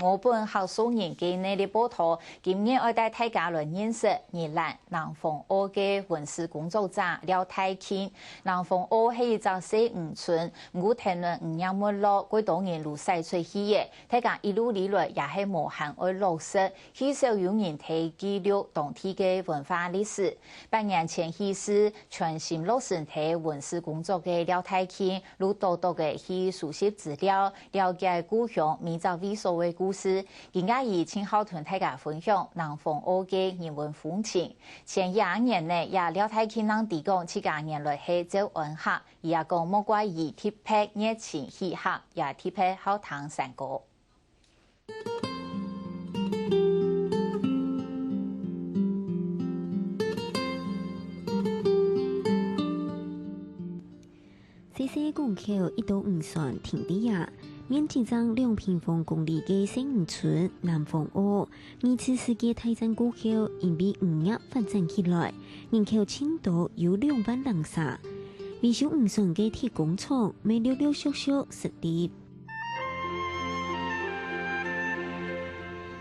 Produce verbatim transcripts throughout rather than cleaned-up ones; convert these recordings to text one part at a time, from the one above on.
我本客屬人个內力報導，今日愛帶大家來認識宜蘭南方澳个文史工作者廖大慶。南方澳係一隻細漁村，毋過聽論漁業沒落，幾多人都徙出去了。大家一路以來也係無閒愛落實， 較少有人去記錄當地个文化歷史。八年前去世，全心落身在文史工作个廖大慶，就多多个去收集資料，了解故鄉每隻位所个故事。今晡日盡好同大家分享南方澳个人文風情。前一年呢，也廖大慶正知講自家原來係詔安客，佢也講莫怪佢特別熱情去客，也特別好聽山歌。 細細港口一到漁船停在這，面積正兩平方公里个細漁村南方澳，二次世界大戰過後，因為漁業發展起來，人口盡多有兩萬零儕。維修漁船个鐵工廠乜陸陸續續設立。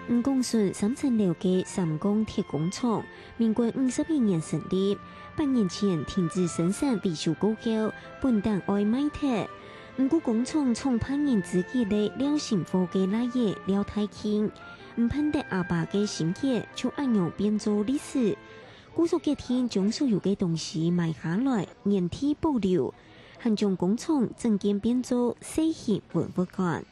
漁港脣三層樓个三江鐵工廠，民國五十一年成立，八年前停止生產維修過後，本旦愛賣忒。毋過工廠創辦人之一个廖新和个倈仔廖大慶，毋盼得阿爸个心結就恁樣變做歷史。故所決定將所有个東西買下來，原地保留，還將工廠整建變做細型文物館。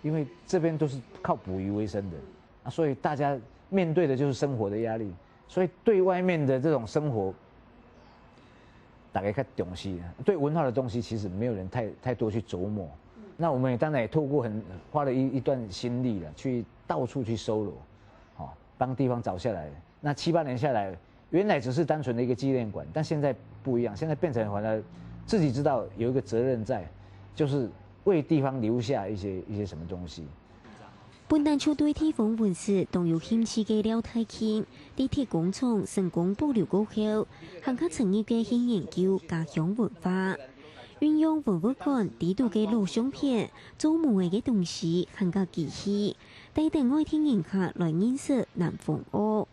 因為這邊都是靠捕魚為生的，啊，所以大家面對的就是生活的壓力，所以對外面的這種生活，大家較重視，對文化的東西其實沒有人太，太多去琢磨。那我們也當然也透過很，花了一，一段心力了，去到處去搜羅，好，幫地方找下來。那七八年下來， 原來只是單純的一個紀念館，但現在不一樣，現在變成好像自己知道有一個責任在，就是為地方留下一些，一些什麼東西。本旦就對地方文史當有興趣个廖大慶，在鐵工廠成功保留過後，還較深入个去研究家鄉文化，運用文物館裡肚个老相片、做模仔个東西，還較機器，帶等外地人客來認識南方澳。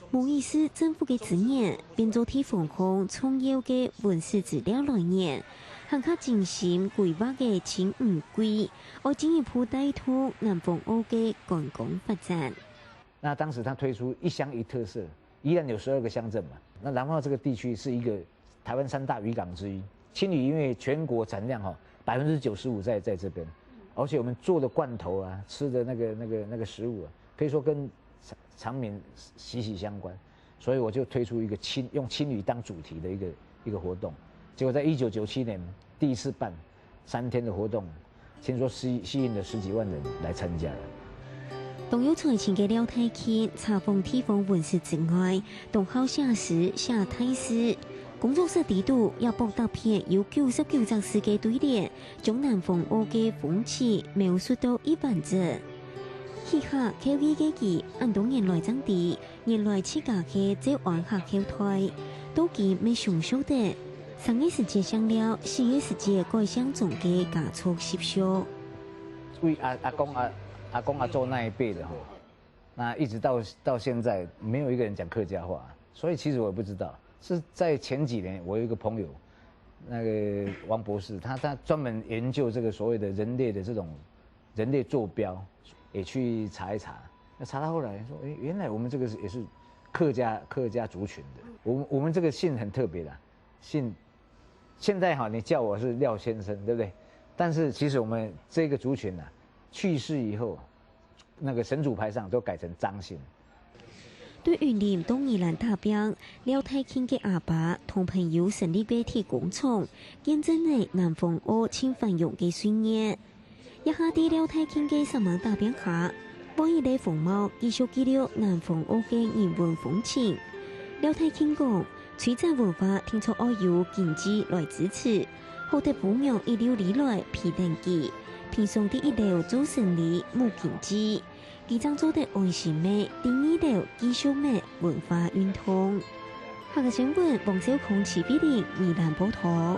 無疑係政府个資源，變做地方項重要个文史資料來源，還較精心規劃个輕漁季，愛進一步帶動南方澳个觀光發展。那當時他推出一鄉一特色，宜蘭有十二個鄉鎮嘛，那南方澳這個地區是一個 台灣三大漁港之一。輕漁因為全國產量哈，百分之九十五在，在這邊，而且我們做的罐頭啊，吃的那個，那個，那個食物啊，可以說跟常，常民息息相關。所以我就推出一個輕，用輕漁當主題的一個，一個活動。結果在一九九七年第一次辦三天的活動， 聽說吸，吸引了十幾萬人來參加了。當有才情个廖大慶，除了地方文史之外，當好寫詩、寫大字。工作室裡肚也博大篇有九十九隻字个對聯，將南方澳个風情描述到一萬字。這下，口語个佢，恁多年來正知， 原來自家係詔安客後代，到今乜想像得，生个時節姓廖，死个時節改姓張个家族習俗。對阿，阿公阿，阿公阿祖那一輩的吼，那一直到，到現在，沒有一個人講客家話，所以其實我也不知道。是在前幾年，我有一個朋友，那個王博士，他，他專門研究這個所謂的人類的這種人類坐標，也去查一查。那查到後來說，誒，原來我們這個是，也是客家，客家族群的。我們，我們這個姓很特別的，姓，現在哈，你叫我是廖先生，對不對？但是其實我們這個族群啊，去世以後，那個神主牌上都改成張姓。 對雲林到宜蘭打拚，廖大慶个阿爸同朋友成立个鐵工廠，見證了南方澳盡繁榮个歲月。這下在廖大慶个煞猛打拚下，換一個風貌繼續記錄南方澳个人文風情。廖大慶講，推展文化定著愛有經濟來支持，好得餔娘一路以來陪等佢，平常在一樓做生理、謀經濟。 佢正做得安心个在二樓繼續个文化運動。客家新聞，王少康、徐碧玲、宜蘭報導。